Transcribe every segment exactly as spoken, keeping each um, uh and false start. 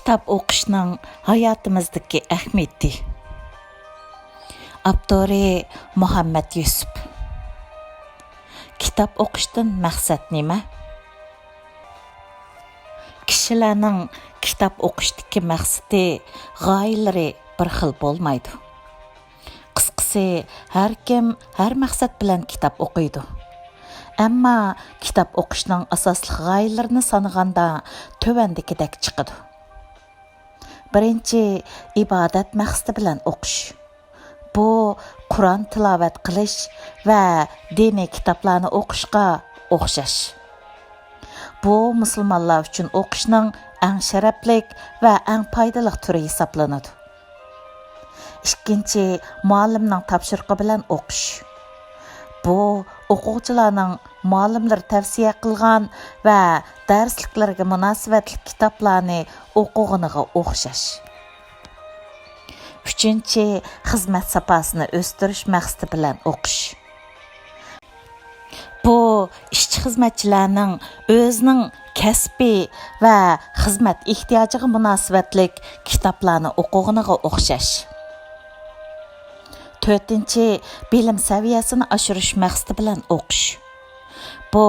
كىتاب ئوقۇشنىڭ ھاياتىمىزدىكى ئەھمىيىتى. ئاپتورى: مۇھەممەد يۈسۈپ. كىتاب ئوقۇشتىن مەقسەت نېمە؟ كىشىلەرنىڭ كىتاب ئوقۇشتىكى مەقسىتى، غايىلىرى بىر خىل بولمايدۇ. قىسقىسى، ھەر كىم ھەر مەقسەت بىلەن كىتاب ئوقۇيدۇ. ئەمما كىتاب ئوقۇشنىڭ ئاساسلىق غايىلىرىنى سانىغاندا، تۆۋەندىكىدەك چىقىدۇ. بىرىنچى، ئىبادەت مەقسىتى بىلەن ئوقۇش. بۇ قۇرئان تىلاۋەت قىلىش ۋە دىنىي كىتابلارنى ئوقۇشقا ئوخشاش. بۇ مۇسۇلمانلار ئۈچۈن ئوقۇشنىڭ ئەڭ شەرەپلىك ۋە ئەڭ پايدىلىق تۈرى ھېسابلىنىدۇ. ئىككىنچى، مۇئەللىمنىڭ تاپشۇرۇقى بىلەن ئوقۇش. بۇ ئوقۇغۇچىلارنىڭ مۇئەللىملىرى تەۋسىيە قىلغان ۋە دەرسلىكلىرىگە مۇناسىۋەتلىك كىتابلارنى ئوقۇغىنىغا ئوخشاش. ئۈچىنچى، خىزمەت ساپاسىنى ئۆستۈرۈش مەقسىتى بىلەن ئوقۇش. بۇ ئىشچى-خىزمەتچىلەرنىڭ ئۆزىنىڭ كەسپى ۋە خىزمەت ئېھتىياجىغا مۇناسىۋەتلىك كىتابلارنى ئوقۇغىنىغا ئوخشاش. تۆتىنچى، بىلىم سەۋىيەسىنى ئاشۇرۇش مەقسىتى بىلەن ئوقۇش. بۇ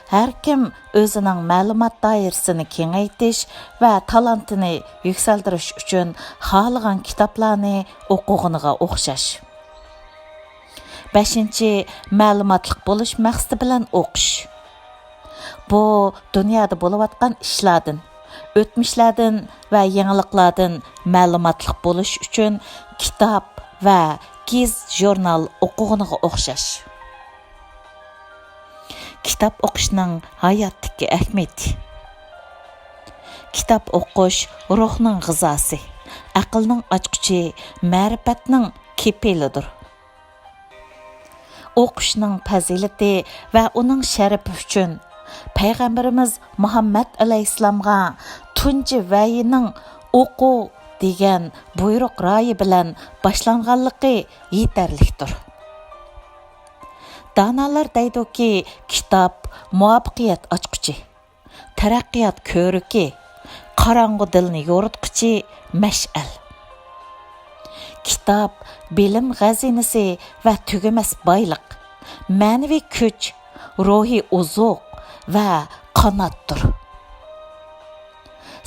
ھەر كىم ئۆزىنىڭ مەلۇمات دائىرىسىنى كېڭەيتىش ۋە تالانتىنى يۈكسەلدۈرۈش ئۈچۈن خالىغان كىتابلارنى ئوقۇغىنىغا ئوخشاش. بەشىنچى، مەلۇماتلىق بولۇش مەقسىتى بىلەن ئوقۇش. بۇ دۇنيادا بولۇۋاتقان ئىشلاردىن، ئۆتمۈشلەردىن ۋە يېڭىلىقلاردىن مەلۇماتلىق بولۇش ئۈچۈن كىتاب ۋە گېزىت-ژۇرنال ئوقۇغىنىغا ئوخشاش. كىتاب ئوقۇشنىڭ ھاياتتىكى ئەھمىيىتى. كىتاب ئوقۇش روھنىڭ غىزاسى، ئەقىلنىڭ ئاچقۇچى، مەرىپەتنىڭ كېپىلىدۇر. ئوقۇشنىڭ پەزىلىتى ۋە ئۇنىڭ شەرىپى ئۈچۈن پەيغەمبىرىمىز مۇھەممەد ئەلەيھىسسالامغا تۇنجى ۋەھىينىڭ «ئوقۇ» دېگەن بۇيرۇق رايى بىلەن باشلانغانلىقى يېتەرلىكتۇر. دانالار دەيدۇكى، كىتاب مۇۋەپپەقىيەت ئاچقۇچى، تەرەققىيات كۆۋرۈكى، قاراڭغۇ دىلنى يورۇتقۇچى مەشئەل. كىتاب بىلىم خەزىنىسى ۋە تۈگىمەس بايلىق، مەنىۋى كۈچ، روھىي ئوزۇق ۋە قاناتتۇر.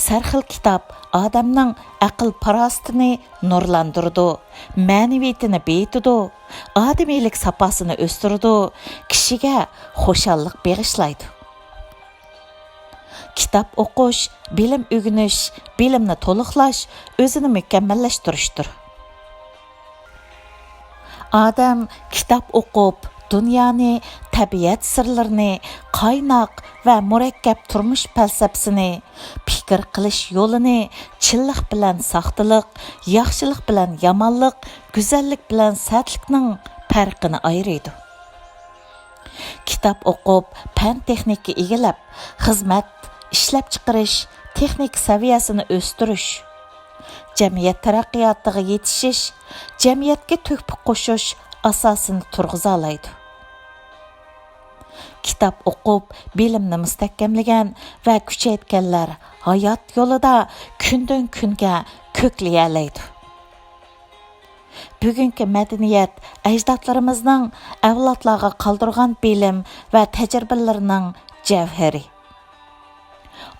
سەرخىل كىتاب ئادەمنىڭ ئەقىل-پاراسىتىنى نۇرلاندۇرىدۇ، مەنىۋىيىتىنى بېيىتىدۇ، ئادىمىيلىك ساپاسىنى ئۆستۈرىدۇ، كىشىگە خۇشاللىق بېغىشلايدۇ. كىتاب ئوقۇش، بىلىم ئۆگىنىش، بىلىمنى تولۇقلاش، ئۆزىنى مۇكەممەللەشتۈرۈشتۇر. ئادەم كىتاب ئوقۇپ، دۇنيانى، تەبىئەت سىرلىرىنى، قايناق ۋە مۇرەككەپ تۇرمۇش پەلسەپىسىنى، پىكىر قىلىش يولىنى، چىنلىق بىلەن ساختىلىق، ياخشىلىق بىلەن يامانلىق، گۈزەللىك بىلەن سەتلىكنىڭ پەرقىنى ئايرىيدۇ. كىتاب ئوقۇپ، پەن-تېخنىكا ئىگىلەپ، خىزمەت، ئىشلەپچىقىرىش، تېخنىكا سەۋىيەسىنى ئۆستۈرۈش، جەمئىيەت تەرەققىياتىغا يېتىشىش، جەمئىيەتكە تۆھپە قوشۇش ئاساسىنى تۇرغۇزالايدۇ. كىتاب ئوقۇپ، بىلىمنى مۇستەھكەملىگەن ۋە كۈچەيتكەنلەر ھايات يولىدا كۈندىن-كۈنگە كۆكلىيەلەيدۇ. بۈگۈنكى مەدەنىيەت ئەجدادلىرىمىزنىڭ ئەۋلادلارغا قالدۇرغان بىلىم ۋە تەجرىبىلىرىنىڭ جەۋھىرى.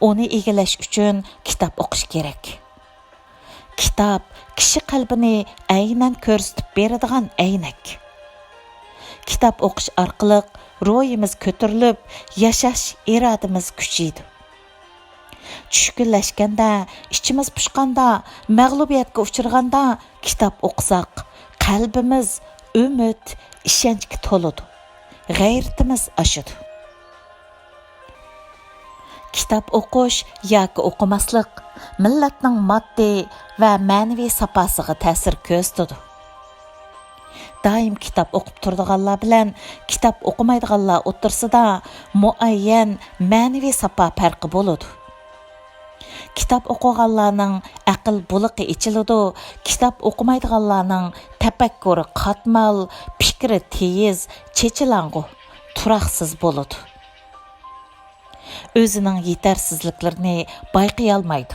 ئۇنى ئىگىلەش ئۈچۈن كىتاب ئوقۇش كېرەك. كىتاب كىشى قەلبىنى ئەينەن كۆرسىتىپ بېرىدىغان ئەينەك. كىتاب ئوقۇش ئارقىلىق روھىمىز كۆتۈرۈلۈپ، ياشاش ئىرادىمىز كۈچىيىدۇ. چۈشكۈنلەشكەندە، ئىچىمىز پۇشقاندا، مەغلۇبىيەتكە ئۇچرىغاندا كىتاب ئوقۇساق، قەلبىمىز ئۈمىد، ئىشەنچكە تولىدۇ، غەيرىتىمىز ئاشىدۇ. كىتاب ئوقۇش ياكى ئوقۇماسلىق مىللەتنىڭ ماددىي ۋە مەنىۋى ساپاسىغا تەسىر كۆرسىتىدۇ. دائىم كىتاب ئوقۇپ تۇرىدىغانلار بىلەن كىتاب ئوقۇمايدىغانلار ئوتتۇرىسىدا مۇئەييەن مەنىۋى ساپا پەرقى بولىدۇ. كىتاب ئوقۇغانلارنىڭ ئەقىل بۇلىقى ئېچىلىدۇ، كىتاب ئوقۇمايدىغانلارنىڭ تەپەككۇرى قاتمال، پىكرى تېيىز، چېچىلاڭغۇ، تۇراقسىز بولىدۇ. ئۆزىنىڭ يېتەرسىزلىكلىرىنى بايقىيالمايدۇ.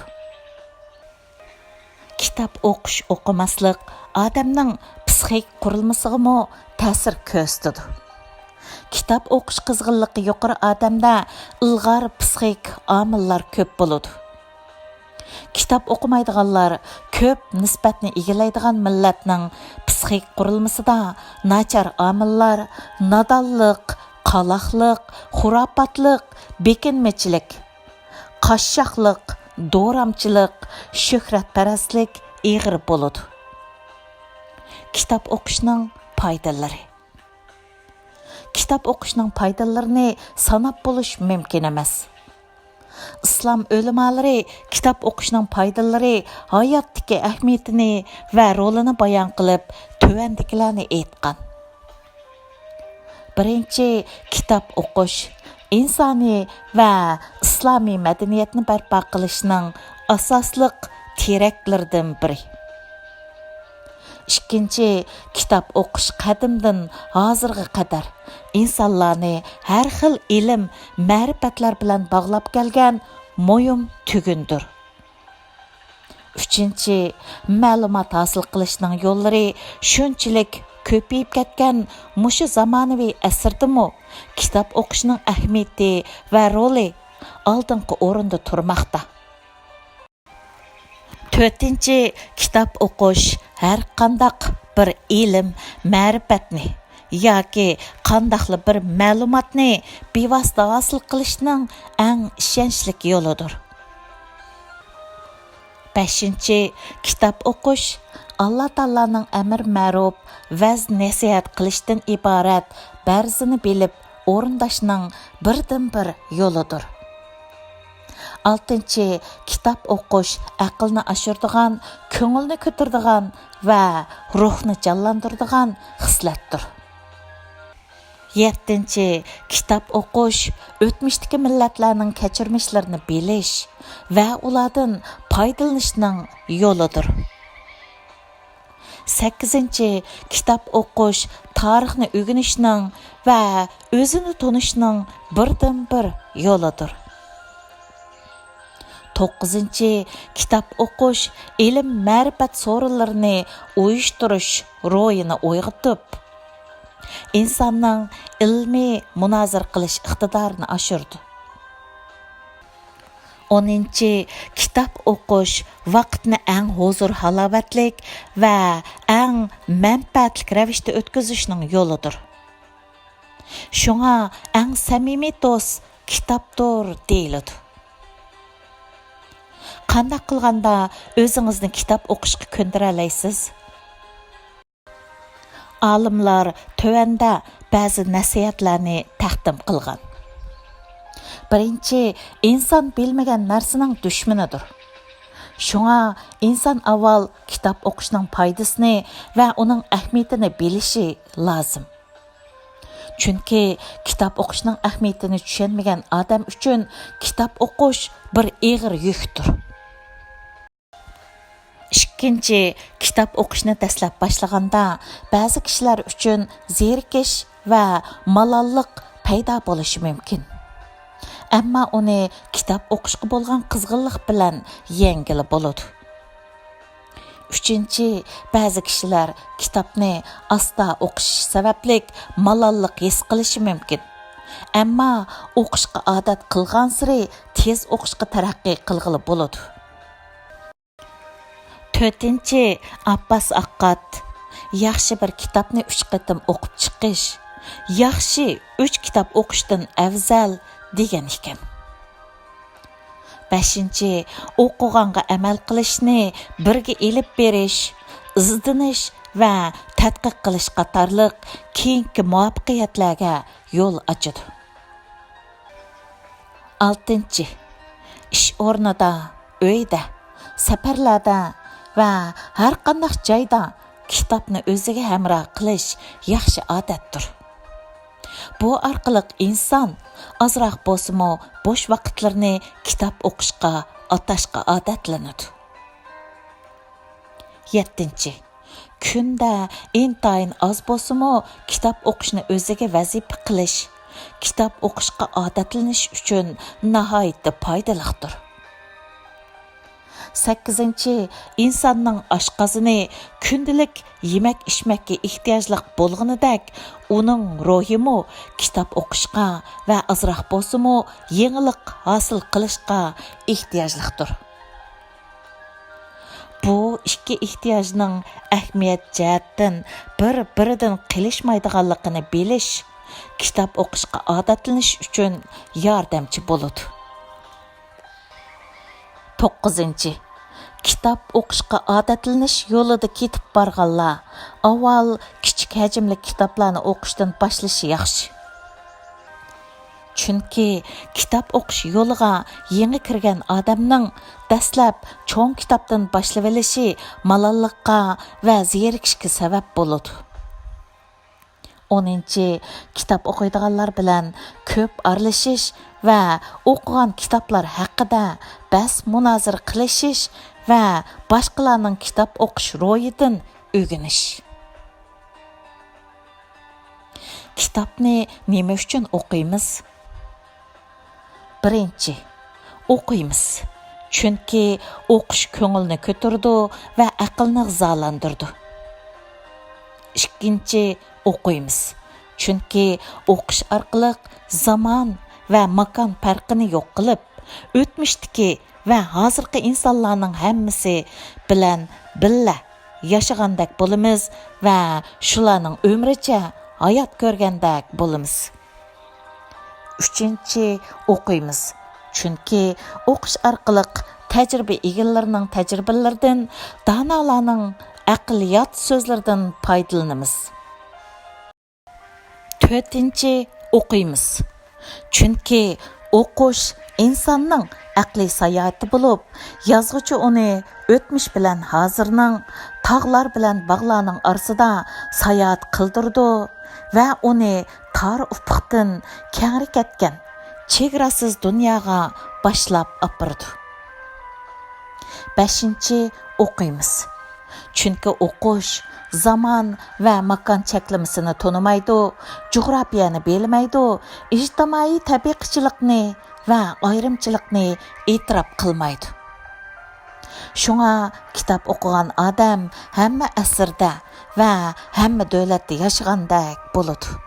كىتاب ئوقۇش، ئوقۇماسلىق ئادەمنىڭ پسىخىك قۇرۇلمىسىغىمۇ تەسىر كۆرسىتىدۇ. كىتاب ئوقۇش قىزغىنلىقى يۇقىرى ئادەمدە ئىلغار پسىخىك ئامىللار كۆپ بولىدۇ. كىتاب ئوقۇمايدىغانلار كۆپ نىسبەتنى ئىگىلەيدىغان مىللەتنىڭ پسىخىك قۇرۇلمىسىدا ناچار ئامىللار نادانلىق، قالاقلىق، خۇراپاتلىق، بېكىنمىچىلىك، قاششاقلىق، دورامچىلىق، شۆھرەتپەرەسلىك ئېغىر بولىدۇ. كىتاب ئوقۇشنىڭ پايدىلىرى. كىتاب ئوقۇشنىڭ پايدىلىرىنى ساناپ بولۇش مۇمكىن ئەمەس. ئىسلام ئۆلىمالىرى كىتاب ئوقۇشنىڭ پايدىلىرى، ھاياتتىكى ئەھمىيىتىنى ۋە رولىنى بايان قىلىپ، تۆۋەندىكىلەرنى ئېيتقان. بىرىنچى، كىتاب ئوقۇش ئىنسانىي ۋە ئىسلامىي مەدەنىيەتنى بەرپا قىلىشنىڭ ئاساسلىق تىرەكلىرىدىن بىرى. ئىككىنچى، كىتاب ئوقۇش قەدىمدىن ھازىرغا قەدەر ئىنسانلارنى ھەر خىل ئىلىم، مەرىپەتلەر بىلەن باغلاپ كەلگەن مۇھىم تۈگۈندۇر. ئۈچىنچى، مەلۇمات ھاسىل قىلىشنىڭ يوللىرى شۇنچىلىك كۆپىيىپ كەتكەن مۇشۇ زامانىۋى ئەسىردىمۇ كىتاب ئوقۇشنىڭ ئەھمىيىتى ۋە رولى ئالدىنقى ئورۇندا تۇرماقتا. تۆتىنچى، كىتاب ئوقۇش ھەر قانداق بىر ئىلىم، مەرىپەتنى ياكى قانداقلا بىر مەلۇماتنى بىۋاسىتە ھاسىل قىلىشنىڭ ئەڭ ئىشەنچلىك يولىدۇر. بەشىنچى، كىتاب ئوقۇش ئاللا تائالانىڭ ئەمر مەرۇپ، ۋەز نەسىھەت قىلىشتىن ئىبارەت پەرزىنى بىلىپ ئورۇنداشنىڭ بىردىنبىر يولىدۇر. ئالتىنچى، كىتاب ئوقۇش ئەقىلنى ئاشۇرىدىغان، كۆڭۈلنى كۆتۈرىدىغان ۋە روھنى جانلاندۇرىدىغان خىسلەتتۇر. يەتتىنچى، كىتاب ئوقۇش ئۆتمۈشتىكى مىللەتلەرنىڭ كەچۈرمىشلىرىنى بىلىش ۋە ئۇلاردىن پايدىلىنىشنىڭ يولىدۇر. سەككىزىنچى، كىتاب ئوقۇش تارىخنى ئۆگىنىشنىڭ ۋە ئۆزىنى تونۇشنىڭ بىردىنبىر يولىدۇر. توققۇزىنچى، كىتاب ئوقۇش ئىلىم-مەرىپەت سورۇنلىرىنى ئۇيۇشتۇرۇش روھىنى ئويغىتىپ، ئىنساننىڭ ئىلمىي مۇنازىرە قىلىش ئىقتىدارىنى ئاشۇرىدۇ. ئونىنچى، كىتاب ئوقۇش ۋاقىتنى ئەڭ ھۇزۇر-ھالاۋەتلىك ۋە ئەڭ مەنپەئەتلىك رەۋىشتە ئۆتكۈزۈشنىڭ يولىدۇر. شۇڭا ئەڭ سەمىمىي دوست كىتابتۇر دېيىلىدۇ. قانداق قىلغاندا ئۆزىڭىزنى كىتاب ئوقۇشقا كۆندۈرەلەيسىز؟ ئالىملار تۆۋەندە بەزى نەسىھەتلەرنى تەقدىم قىلغان. بىرىنچى، ئىنسان بىلمىگەن نەرسىنىڭ دۈشمىنىدۇر. شۇڭا ئىنسان ئاۋۋال كىتاب ئوقۇشنىڭ پايدىسىنى ۋە ئۇنىڭ ئەھمىيىتىنى بىلىشى لازىم. چۈنكى كىتاب ئوقۇشنىڭ ئەھمىيىتىنى چۈشەنمىگەن ئادەم ئۈچۈن كىتاب ئوقۇش بىر ئېغىر يۈكتۇر. ئىككىنچى، كىتاب ئوقۇشنى دەسلەپ باشلىغاندا بەزى كىشىلەر ئۈچۈن زېرىكىش ۋە مالاللىق پەيدا بولۇشى مۇمكىن. ئەمما ئۇنى كىتاب ئوقۇشقا بولغان قىزغىنلىق بىلەن يەڭگىلى بولىدۇ. ئۈچىنچى، بەزى كىشىلەر كىتابنى ئاستا ئوقۇش سەۋەبلىك مالاللىق ھېس قىلىشى مۇمكىن. ئەمما ئوقۇشقا ئادەت قىلغانسېرى تېز ئوقۇشقا تەرەققىي قىلغىلى بولىدۇ. تۆتىنچى، ئابباس ئاققات، ياخشى بىر كىتابنى ئۈچ قېتىم ئوقۇپ چىقىش ياخشى ئۈچ كىتاب ئوقۇشتىن ئەۋزەل، دېگەن ئىكەن. بەشىنچى، ئوقۇغانغا ئەمەل قىلىشنى بىرگە ئېلىپ بېرىش، ئىزدىنىش ۋە تەتقىق قىلىش قاتارلىق كېيىنكى مۇۋەپپەقىيەتلەرگە يول ئاچىدۇ. ئالتىنچى، ئىش ئورنىدا، ئۆيدە، سەپەرلەردە ۋە ھەرقانداق جايدا كىتابنى ئۆزىگە ھەمراھ قىلىش ياخشى ئادەتتۇر. بۇ ئارقىلىق ئىنسان ئازراق بولسىمۇ بوش ۋاقىتلىرىنى كىتاب ئوقۇشقا ئاتاشقا ئادەتلىنىدۇ. يەتتىنچى، كۈندە ئىنتايىن ئاز بولسىمۇ كىتاب ئوقۇشنى ئۆزىگە ۋەزىپە قىلىش، كىتاب ئوقۇشقا ئادەتلىنىش ئۈچۈن ناھايىتى پايدىلىقتۇر. سەككىزىنچى، ئىنساننىڭ ئاشقازىنى كۈندىلىك يېمەك-ئىچمەككە ئېھتىياجلىق بولغىنىدەك، ئۇنىڭ روھىمۇ كىتاب ئوقۇشقا ۋە ئازراق بولسىمۇ يېڭىلىق ھاسىل قىلىشقا ئېھتىياجلىقتۇر. بۇ ئىككى ئېھتىياجنىڭ ئەھمىيەت جەھەتتىن بىر-بىرىدىن قېلىشمايدىغانلىقىنى بىلىش كىتاب ئوقۇشقا ئادەتلىنىش ئۈچۈن ياردەمچى بولىدۇ. توققۇزىنچى، كىتاب ئوقۇشقا ئادەتلىنىش يولىدا كېتىپ بارغانلار ئاۋۋال كىچىك ھەجىملىك كىتابلارنى ئوقۇشتىن باشلىشى ياخشى. چۈنكى كىتاب ئوقۇش يولىغا يېڭى كىرگەن ئادەمنىڭ دەسلەپ چوڭ كىتابتىن باشلىۋېلىشى مالاللىققا ۋە زېرىكىشكە سەۋەب بولىدۇ. ئونىنچى، كىتاب ئوقۇيدىغانلار بىلەن كۆپ ئارىلىشىش ۋە ئوقۇغان كىتابلار ھەققىدە بەس-مۇنازىرە قىلىشىش ۋە باشقىلارنىڭ كىتاب ئوقۇش روھىدىن ئۆگىنىش. كىتابنى نېمە ئۈچۈن ئوقۇيمىز؟ بىرىنچى، ئوقۇيمىز. چۈنكى ئوقۇش كۆڭۈلنى كۆتۈرىدۇ ۋە ئەقىلنى غىزالاندۇرىدۇ. ئىككىنچى، ئوقۇيمىز. چۈنكى ئوقۇش ئارقىلىق زامان ۋە ماكان پەرقىنى يوق قىلىپ، ئۆتمۈشتىكى ۋە ھازىرقى ئىنسانلارنىڭ ھەممىسى بىلەن بىللە ياشىغاندەك بولىمىز ۋە شۇلارنىڭ ئۆمرىچە ھايات كۆرگەندەك بولىمىز. ئۈچىنچى، ئوقۇيمىز. چۈنكى ئوقۇش ئارقىلىق تەجرىبە ئىگىلىرىنىڭ تەجرىبىلىرىدىن، دانالارنىڭ ئەقلىيات سۆزلىرىدىن پايدىلىنىمىز. تۆتىنچى، ئوقۇيمىز. چۈنكى ئوقۇش ئىنساننىڭ ئەقلىي ساياھىتى بولۇپ، يازغۇچى ئۇنى ئۆتمۈش بىلەن ھازىرنىڭ، تاغلار بىلەن باغلارنىڭ ئارىسىدا ساياھەت قىلدۇرىدۇ ۋە ئۇنى تار ئۇپۇقتىن كەڭرى كەتكەن چېگراسىز دۇنياغا باشلاپ ئاپىرىدۇ. بەشىنچى، ئوقۇيمىز. چۈنكى ئوقۇش زامان ۋە ماكان چەكلىمىسىنى تونۇمايدۇ، جۇغراپىيەنى بىلمەيدۇ، ئىجتىمائىي تەبىقىچىلىقنى ۋە ئايرىمچىلىقنى ئېتىراپ قىلمايدۇ. شۇڭا كىتاب ئوقۇغان ئادەم ھەممە ئەسىردە ۋە ھەممە دۆلەتتە ياشىغاندەك بولىدۇ.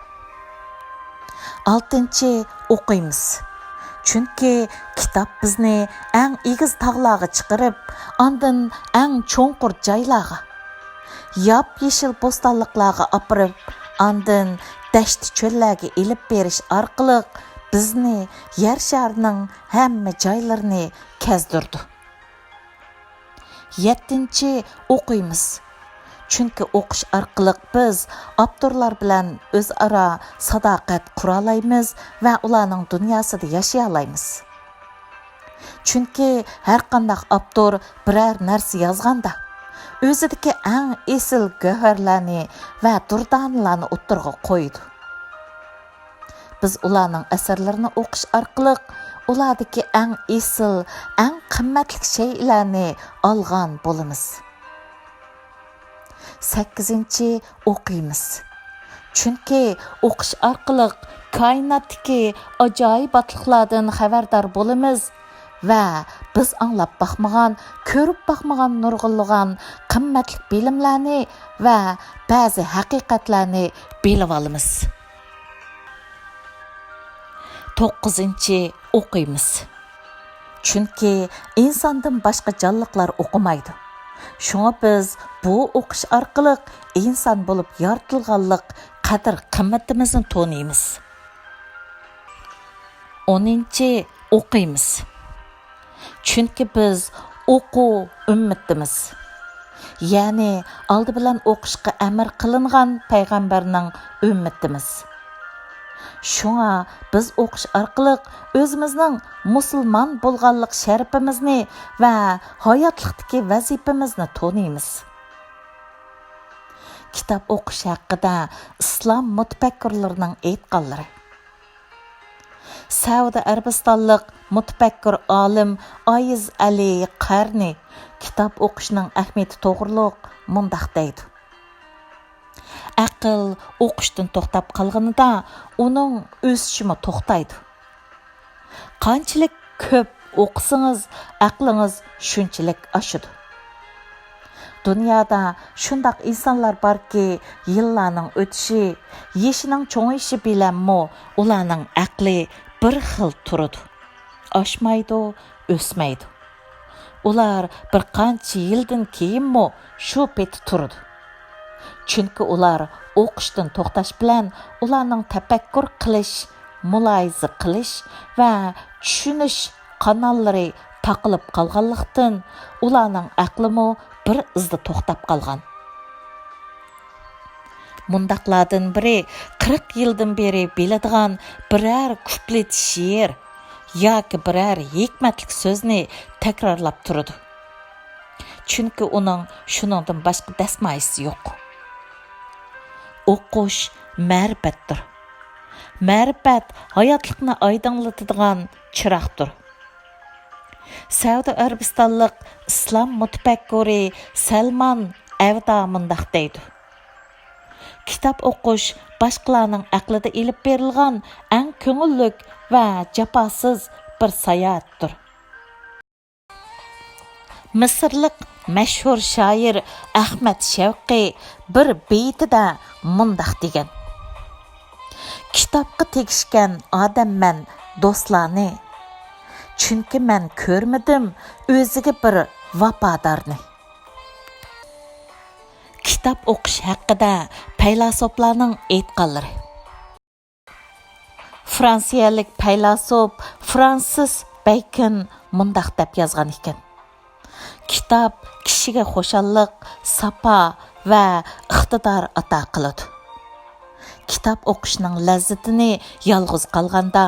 ئالتىنچى، ئوقۇيمىز. چۈنكى كىتاب بىزنى ئەڭ ئېگىز تاغلارغا چىقىرىپ، ئاندىن ئەڭ چوڭقۇر جايلارغا، ياپيېشىل بوستانلىقلارغا ئاپىرىپ، ئاندىن دەشتى چۆللەرگە ئېلىپ بېرىش ئارقىلىق بىزنى يەر شارىنىڭ ھەممە جايلىرىنى كەزدۈرىدۇ. يەتتىنچى، ئوقۇيمىز. چۈنكى ئوقۇش ئارقىلىق بىز ئاپتورلار بىلەن ئۆزئارا ساداقەت قۇرالايمىز ۋە ئۇلارنىڭ دۇنياسىدا ياشىيالايمىز. چۈنكى ھەرقانداق ئاپتور بىرەر نەرسە يازغاندا، ئۆزىدىكى ئەڭ ئېسىل گۆھەرلەرنى ۋە دۇردانىلارنى ئوتتۇرىغا قويىدۇ. بىز ئۇلارنىڭ ئەسەرلىرىنى ئوقۇش ئارقىلىق ئۇلاردىكى ئەڭ ئېسىل، ئەڭ قىممەتلىك شەيئىلەرنى ئالغان بولىمىز. سەككىزىنچى، ئوقۇيمىز. چۈنكى ئوقۇش ئارقىلىق كائىناتتىكى ئاجايىباتلىقلاردىن خەۋەردار بولىمىز ۋە بىز ئاڭلاپ باقمىغان، كۆرۈپ باقمىغان نۇرغۇنلىغان قىممەتلىك بىلىملەرنى ۋە بەزى ھەقىقەتلەرنى بىلىۋالىمىز. توققۇزىنچى، ئوقۇيمىز. چۈنكى ئىنساندىن باشقا جانلىقلار ئوقۇمايدۇ. شۇڭا بىز بۇ ئوقۇش ئارقىلىق ئىنسان بولۇپ يارىتىلغانلىق قەدىر-قىممىتىمىزنى تونۇيمىز. ئونىنچى، ئوقۇيمىز. چۈنكى بىز ئوقۇ ئۈممىتىمىز. يەنى ئالدى بىلەن ئوقۇشقا ئەمر قىلىنغان پەيغەمبەرنىڭ ئۈممىتىمىز. شۇڭا بىز ئوقۇش ئارقىلىق ئۆزىمىزنىڭ مۇسۇلمان بولغانلىق شەرىپىمىزنى ۋە ھاياتلىقتىكى ۋەزىپىمىزنى تونۇيمىز. كىتاب ئوقۇش ھەققىدە ئىسلام مۇتەپەككۇرلىرىنىڭ ئېيتقانلىرى. سەئۇدى ئەرەبىستانلىق مۇتەپەككۇر ئالىم ئايىز ئەلى قەرنى كىتاب ئوقۇشنىڭ ئەھمىيىتى توغرۇلۇق مۇنداق دەيدۇ: ئەقىل ئوقۇشتىن توختاپ قالغىنىدا، ئۇنىڭ ئۆسۈشىمۇ توختايدۇ. قانچىلىك كۆپ ئوقۇسىڭىز، ئەقلىڭىز شۇنچىلىك ئاشىدۇ. دۇنيادا شۇنداق ئىنسانلار باركى، يىللارنىڭ ئۆتۈشى، يېشىنىڭ چوڭىيىشى بىلەنمۇ ئۇلارنىڭ ئەقلى بىر خىل تۇرىدۇ. ئاشمايدۇ، ئۆسمەيدۇ. ئۇلار بىر قانچە يىلدىن كېيىنمۇ شۇ پېتى تۇرىدۇ. چۈنكى ئۇلار ئوقۇشتىن توختاش بىلەن ئۇلارنىڭ تەپەككۇر قىلىش، مۇلاھىزە قىلىش ۋە چۈشىنىش قاناللىرى تاقىلىپ قالغانلىقتىن، ئۇلارنىڭ ئەقلىمۇ بىر ئىزدا توختاپ قالغان. مۇنداقلاردىن بىرى قىرىق يىلدىن بېرى بىلىدىغان بىرەر كۇپلېت شېئىر ياكى بىرەر ھېكمەتلىك سۆزنى تەكرارلاپ تۇرىدۇ. چۈنكى ئۇنىڭ شۇنىڭدىن باشقا دەسمايىسى يوق. ئوقۇش مەرىپەتتۇر. مەرىپەت ھاياتلىقنى ئايدىڭلىتىدىغان چىراغدۇر. سەئۇدى ئەرەبىستانلىق ئىسلام مۇتەپەككۇرى سەلمان ئەۋدا مۇنداق دەيدۇ: «كىتاب ئوقۇش باشقىلارنىڭ ئەقلىدە ئېلىپ بېرىلغان ئەڭ كۆڭۈللۈك ۋە جاپاسىز بىر ساياھەتتۇر.» مىسىرلىق مەشھۇر شائىر ئەخمەت شەۋقى بىر بېيىتىدە مۇنداق دېگەن: «كىتابقا تېگىشكەن ئادەممەن دوستلارنى، چۈنكى مەن كۆرمىدىم ئۆزىگە بىر ۋاپادارنى.» كىتاب ئوقۇش ھەققىدە پەيلاسوپلارنىڭ ئېيتقانلىرى. فرانسىيەلىك پەيلاسوپ فرانسىس بەيكون مۇنداق دەپ يازغان ئىكەن: «كىتاب كىشىگە خۇشاللىق، ساپا ۋە ئىقتىدار ئاتا قىلىدۇ. كىتاب ئوقۇشنىڭ لەززىتىنى يالغۇز قالغاندا،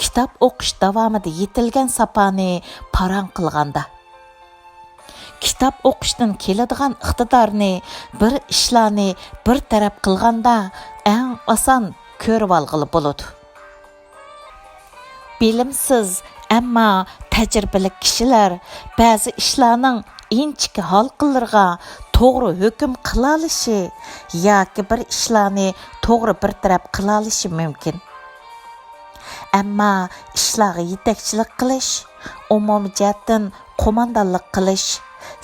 كىتاب ئوقۇش داۋامىدا يېتىلگەن ساپانى پاراڭ قىلغاندا، كىتاب ئوقۇشتىن كېلىدىغان ئىقتىدارنى بىر ئىشلارنى بىر تەرەپ قىلغاندا ئەڭ ئاسان كۆرۈۋالغىلى بولىدۇ.» بىلىمسىز، ئەمما تەجرىبىلىك كىشىلەر بەزى ئىشلارنىڭ ئىنچىكە ھالقىلىرىغا توغرا ھۆكۈم قىلالىشى ياكى بىر ئىشلارنى توغرا بىر تەرەپ قىلالىشى مۇمكىن. ئەمما ئىشلارغا يېتەكچىلىك قىلىش، ئومۇمىي جەھەتتىن قوماندانلىق قىلىش،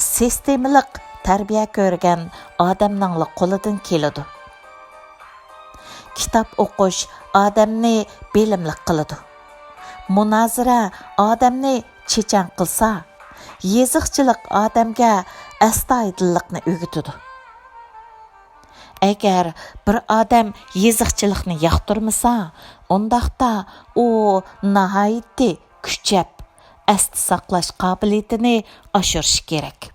سىستېمىلىق تەربىيە كۆرگەن ئادەمنىڭلا قولىدىن كېلىدۇ. كىتاب ئوقۇش ئادەمنى بىلىملىك قىلىدۇ. مۇنازىرە ئادەمنى چېچەن قىلسا، يېزىقچىلىق ئادەمگە ئەستايىدىللىقنى ئۆگىتىدۇ. ئەگەر بىر ئادەم يېزىقچىلىقنى ياقتۇرمىسا، ئۇنداقتا ئۇ ناھايىتى كۈچەپ، ئەستە ساقلاش قابىلىيىتىنى ئاشۇرۇشى كېرەك.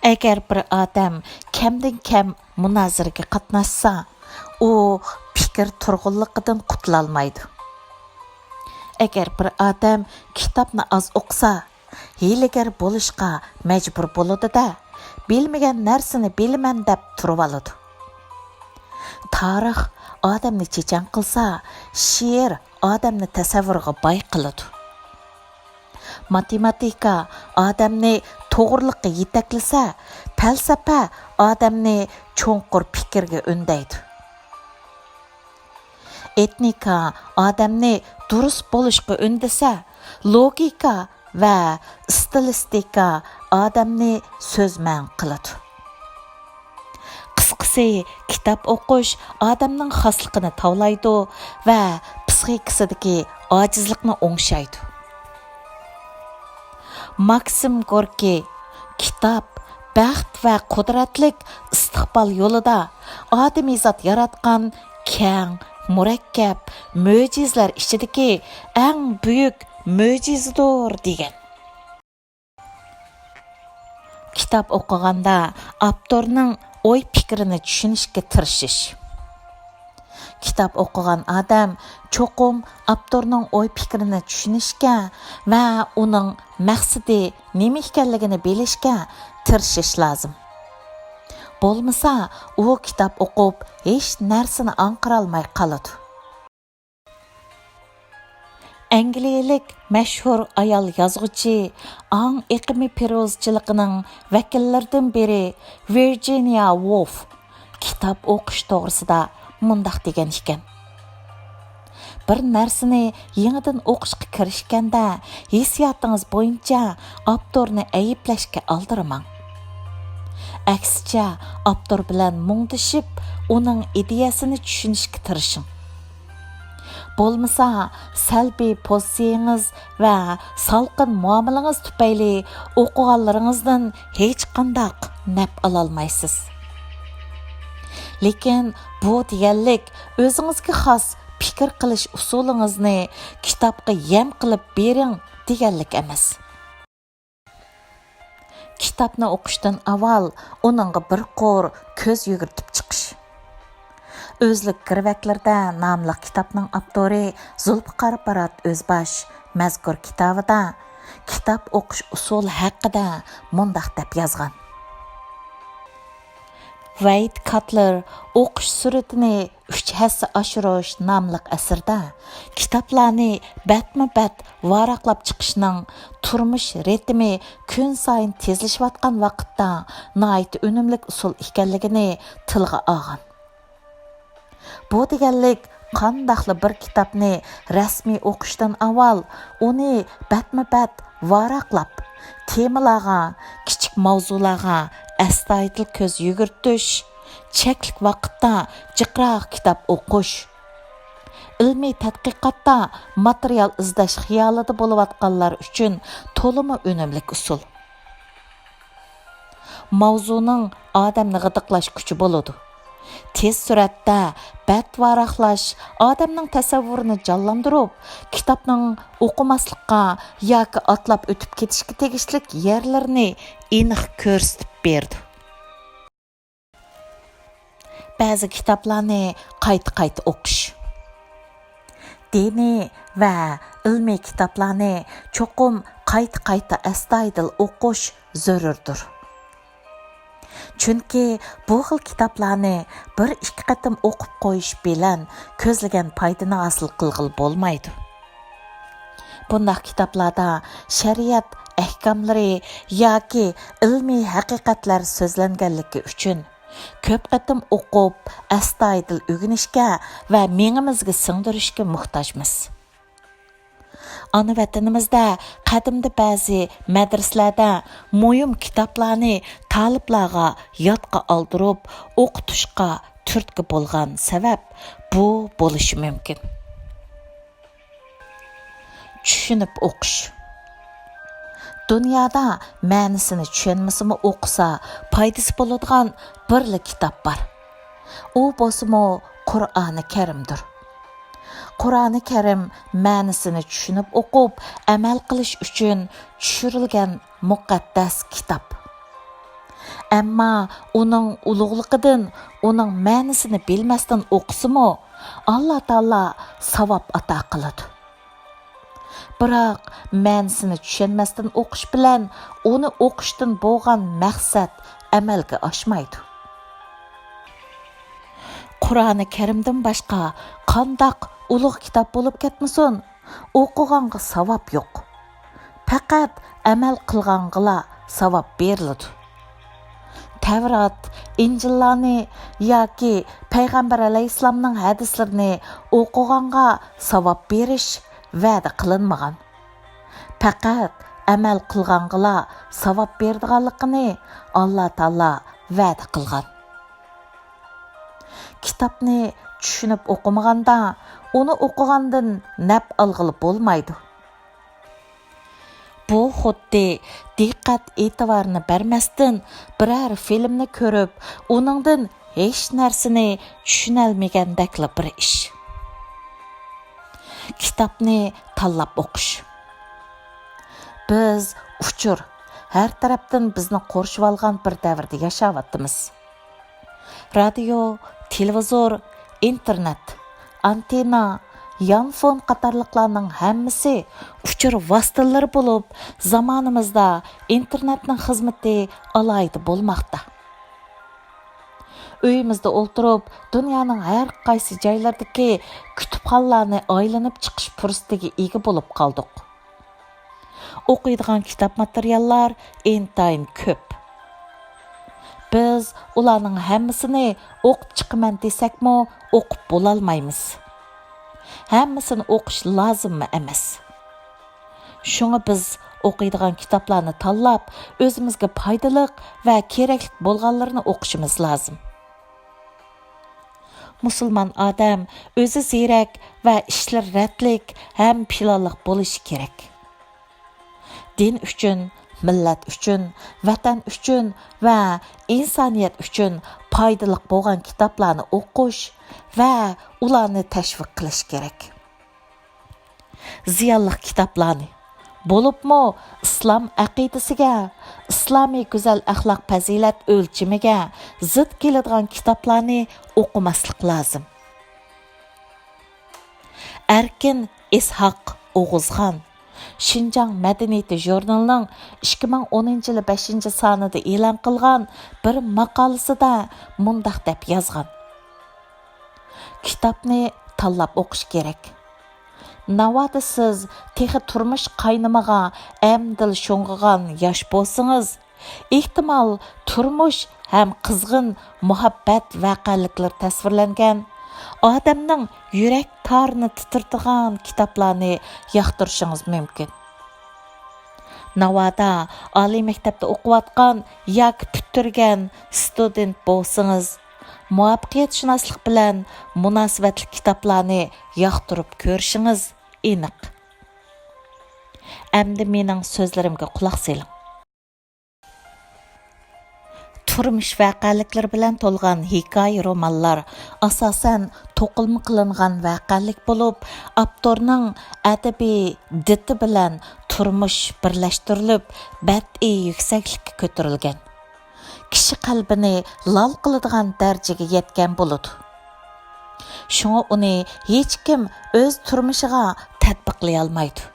ئەگەر بىر ئادەم كەمدىن كەم مۇنازىرىگە قاتناشسا، ئۇ پىكىر تۇرغۇنلۇقىدىن قۇتۇلالمايدۇ. ئەگەر بىر ئادەم كىتابنى ئاز ئوقۇسا، ھىيلىگەر بولۇشقا مەجبۇر بولىدۇ-دە، بىلمىگەن نەرسىنى بىلىمەن دەپ تۇرۇۋالىدۇ. تارىخ ئادەمنى چېچەن قىلسا، شېئىر ئادەمنى تەسەۋۋۇرغا باي قىلىدۇ. ماتېماتىكا ئادەمنى توغرىلىققا يېتەكلىسە، پەلسەپە ئادەمنى چوڭقۇر پىكىرگە ئۈندەيدۇ. ئېتنىكا ئادەمنى دۇرۇس بولۇشقا ئۈندىسە، لوگىكا ۋە ئىستىلىستىكا ئادەمنى سۆزمەن قىلىدۇ. قىسقىسى، كىتاب ئوقۇش ئادەمنىڭ خاسلىقىنى تاۋلايدۇ ۋە پىسخىكىسىدىكى ئاجىزلىقنى ئوڭشايدۇ. ماكسىم گوركىي: «كىتاب بەخت ۋە قۇدرەتلىك ئىستىقبال يولىدا ئادىمىيزات ياراتقان كەڭ، مۇرەككەپ مۆجىزىلەر ئىچىدىكى ئەڭ بۈيۈك مۆجىزىدۇر» دېگەن. كىتاب ئوقۇغاندا ئاپتورنىڭ ئوي-پىكرىنى چۈشىنىشكە تىرىشىش. كىتاب ئوقۇغان ئادەم چوقۇم ئاپتورنىڭ ئوي-پىكرىنى چۈشىنىشكە ۋە ئۇنىڭ مەقسىتى نېمە ئىكەنلىكىنى بىلىشكە تىرىشىش لازىم. بولمىسا، ئۇ كىتاب ئوقۇپ ھېچ نەرسىنى ئاڭقىرالماي قالىدۇ. ئەنگلىيەلىك مەشھۇر ئايال يازغۇچى، ئاڭ ئېقىمى پىروزىچىلىقىنىڭ ۋەكىللىرىدىن بىرى ۋىرجىنىيا ۋولف كىتاب ئوقۇش توغرىسىدا مۇنداق دېگەن ئىكەن: بىر نەرسىنى يېڭىدىن ئوقۇشقا كىرىشكەندە، ھېسسىياتىڭىز بويىچە ئاپتورنى ئەيىبلەشكە ئالدىرىماڭ. ئەكسىچە، ئاپتور بىلەن مۇڭدىشىپ، ئۇنىڭ ئىدىيەسىنى چۈشىنىشكە تىرىشىڭ. بولمىسا، سەلبىي پوزىتسىيىڭىز ۋە سالقىن مۇئامىلىڭىز تۈپەيلى ئوقۇغانلىرىڭىزدىن ھېچقانداق نەپ ئالالمايسىز. لېكىن بۇ دېگەنلىك ئۆزىڭىزگە خاس پىكىر قىلىش ئۇسۇلىڭىزنى كىتابقا يەم قىلىپ بېرىڭ دېگەنلىك ئەمەس. كىتابنى ئوقۇشتىن ئاۋۋال ئۇنىڭغا بىر قۇر كۆز يۈگۈرتۈپ چىقىش. ئۆزلۈك گىرۋەكلىرىدە ناملىق كىتابنىڭ ئاپتورى زۇلپىقار پارات ئۆزباش مەزكۇر كىتابىدا كىتاب ئوقۇش ئۇسۇلى ھەققىدە مۇنداق دەپ يازغان: ۋەيت كاتلېر ئوقۇش سۈرئىتىنى ئۈچ ھەسسە ئاشۇرۇش ناملىق ئەسىرىدە كىتابلارنى بەتمۇ بەت ۋاراقلاپ چىقىشنىڭ تۇرمۇش رىتىمى كۈنسايىن تېزلىشىۋاتقان ۋاقىتتا ناھايىتى ئۈنۈملۈك ئۇسۇل ئىكەنلىكىنى تىلغا ئالغان. بۇ دېگەنلىك، قانداقلا بىر كىتابنى رەسمىي ئوقۇشتىن ئاۋۋال ئۇنى بەتمۇ بەت ۋاراقلاپ، تېمىلارغا، كىچىك ماۋزۇلارغا ئەستايىدىل كۆز يۈگۈرتۈش، چەكلىك ۋاقىتتا جىقراق كىتاب ئوقۇش، ئىلمىي تەتقىقاتتا ماتېرىيال ئىزدەش خىيالىدا بولۇۋاتقانلار ئۈچۈن تولىمۇ ئۈنۈملۈك ئۇسۇل. ماۋزۇنىڭ ئادەمنى غىدىقلاش كۈچى بولىدۇ. تېز سۈرئەتتە بەت ۋاراقلاش ئادەمنىڭ تەسەۋۋۇرىنى جانلاندۇرۇپ، كىتابنىڭ ئوقۇماسلىققا ياكى ئاتلاپ ئۆتۈپ كېتىشكە تېگىشلىك يەرلىرىنى ئېنىق كۆرسىتىپ بېرىدۇ. بەزى كىتابلارنى قايتا-قايتا ئوقۇش. دىنىي ۋە ئىلمىي كىتابلارنى چوقۇم قايتا-قايتا ئەستايىدىل ئوقۇش زۆرۈردۇر. چۈنكى بۇ خىل كىتابلارنى بىر ئىككى قېتىم ئوقۇپ قويۇش بىلەن كۆزلىگەن پايدىنى ھاسىل قىلغىلى بولمايدۇ. بۇنداق كىتابلاردا شەرىئەت ئەھكاملىرى ياكى ئىلمىي ھەقىقەتلەر سۆزلەنگەنلىكى ئۈچۈن، كۆپ قېتىم ئوقۇپ، ئەستايىدىل ئۆگىنىشكە ۋە مېڭىمىزگە سىڭدۈرۈشكە موھتاجمىز. ئانا ۋەتىنىمىزدە قەدىمدە بەزى مەدرىسىلەردە مۇھىم كىتابلارنى تالىپلارغا يادقا ئالدۇرۇپ ئوقۇتۇشقا تۈرتكە بولغان سەۋەب بۇ بولۇشى مۇمكىن. چۈشىنىپ ئوقۇش. دۇنيادا مەنىسىنى چۈشەنمىسىمۇ ئوقۇسا پايدىسى بولىدىغان بىرلا كىتاب بار. ئۇ بولسىمۇ قۇرئانى كەرىمدۇر. قۇرئانى كەرىم مەنىسىنى چۈشىنىپ ئوقۇپ ئەمەل قىلىش ئۈچۈن چۈشۈرۈلگەن مۇقەددەس كىتاب. ئەمما ئۇنىڭ ئۇلۇغلۇقىدىن، ئۇنىڭ مەنىسىنى بىلمەستىن ئوقۇسىمۇ، ئاللا تائالا ساۋاب ئاتا قىلىدۇ. بىراق، مەنىسىنى چۈشەنمەستىن ئوقۇش بىلەن ئۇنى ئوقۇشتىن بولغان مەقسەت ئەمەلگە ئاشمايدۇ. قۇرئانى كەرىمدىن باشقا قانداق ئۇلۇغ كىتاب بولۇپ كەتمىسۇن، ئوقۇغانغا ساۋاب يوق. پەقەت ئەمەل قىلغانغىلا ساۋاب بېرىلىدۇ. تەۋرات، ئىنجىللارنى ياكى پەيغەمبەر ئەلەيھىسسالامنىڭ ھەدىسلىرىنى ئوقۇغانغا ساۋاب بېرىش ۋەدە قىلىنمىغان. پەقەت ئەمەل قىلغانغىلا ساۋاب بېرىدىغانلىقىنى ئاللا تائالا ۋەدە قىلغان. كىتابنى چۈشىنىپ ئوقۇمىغاندا، ئۇنى ئوقۇغاندىن نەپ ئالغىلى بولمايدۇ. بۇ خۇددى دىققەت ئېتىبارنى بەرمەستىن، بىرەر فىلىمنى كۆرۈپ، ئۇنىڭدىن ھېچ نەرسىنى چۈشىنەلمىگەندەكلا بىر ئىش. كىتابنى تاللاپ ئوقۇش. بىز ئۇچۇر، ھەر تەرەپتىن بىزنى قورشىۋالغان بىر دەۋردە ياشاۋاتىمىز. رادىيو، تېلېۋىزور، ئىنتېرنېت، ئانتېننا، يانفون قاتارلىقلارنىڭ ھەممىسى ئۇچۇر ۋاسىتىلىرى بولۇپ، زامانىمىزدا ئىنتېرنېتنىڭ خىزمىتى ئالاھىدە بولماقتا. ئۆيىمىزدە ئولتۇرۇپ، دۇنيانىڭ ھەر قايسى جايلىرىدىكى كۇتۇپخانىلارنى ئايلىنىپ چىقىش پۇرسىتىگە ئىگە بولۇپ قالدۇق. ئوقۇيدىغان كىتاب ماتېرىياللار ئىنتايىن كۆپ. بىز ئۇلارنىڭ ھەممىسىنى ئوقۇپ چىقىمەن دېسەكمۇ، ئوقۇپ بولالمايمىز. ھەممىسىنى ئوقۇش لازىممۇ ئەمەس. شۇڭا بىز ئوقۇيدىغان كىتابلارنى تاللاپ، ئۆزىمىزگە پايدىلىق ۋە كېرەكلىك بولغانلىرىنى ئوقۇشىمىز لازىم. مۇسۇلمان ئادەم ئۆزى زېرەك ۋە ئىشلىرى رەتلىك ھەم پىلانلىق بولۇشى كېرەك. دىن ئۈچۈن، مىللەت ئۈچۈن، ۋەتەن ئۈچۈن ۋە ئىنسانىيەت ئۈچۈن پايدىلىق بولغان كىتابلارنى ئوقۇش ۋە ئۇلارنى تەشۋىق قىلىش كېرەك. زىيانلىق كىتابلارنى، بولۇپمۇ ئىسلام ئەقىدىسىگە، ئىسلامىي گۈزەل ئەخلاق پەزىلەت ئۆلچىمىگە زىت كېلىدىغان كىتابلارنى ئوقۇماسلىق لازىم. ئەركىن ئىسھاق ئوغۇزخان شىنجاڭ مەدەنىيىتى ژۇرنىلىنىڭ ئىككى مىڭ ئونىنچى يىلى بەشىنچى سانىدا ئېلان قىلغان بىر ماقالىسىدە مۇنداق دەپ يازغان: كىتابنى تاللاپ ئوقۇش كېرەك. ناۋادا سىز تېخى تۇرمۇش قاينىمىغان، ئەمدىلا شوڭغۇغان ياش بولسىڭىز، ئېھتىمال، تۇرمۇش ھەم قىزغىن مۇھەببەت ۋەقەلىكلىرى تەسۋىرلەنگەن، ئادەمنىڭ يۈرەك تارىنى تىترىتىدىغان كىتابلارنى ياقتۇرۇشىڭىز مۇمكىن. ناۋادا ئالىي مەكتەپتە ئوقۇۋاتقان ياكى پۈتتۈرگەن ستۇدېنت بولسىڭىز، مۇۋەپپەقىيەتشۇناسلىق بىلەن مۇناسىۋەتلىك كىتابلارنى ياقتۇرۇپ كۆرۈشىڭىز ئېنىق. ئەمدى مېنىڭ سۆزلىرىمگە قۇلاق سېلىڭ. تۇرمۇش ۋەقەلىكلىرى بىلەن تولغان ھېكايە رومانلار ئاساسەن توقۇلما قىلىنغان ۋەقەلىك بولۇپ، ئاپتورنىڭ ئەدەبىي دىتى بىلەن تۇرمۇش بىرلەشتۈرۈلۈپ، بەدىئىي يۈكسەكلىككە كۆتۈرۈلگەن. كىشى قەلبىنى لال قىلىدىغان دەرىجىگە يەتكەن بولىدۇ. شۇڭا ئۇنى ھېچكىم ئۆز تۇرمۇشىغا تەتبىقلىيالمايدۇ.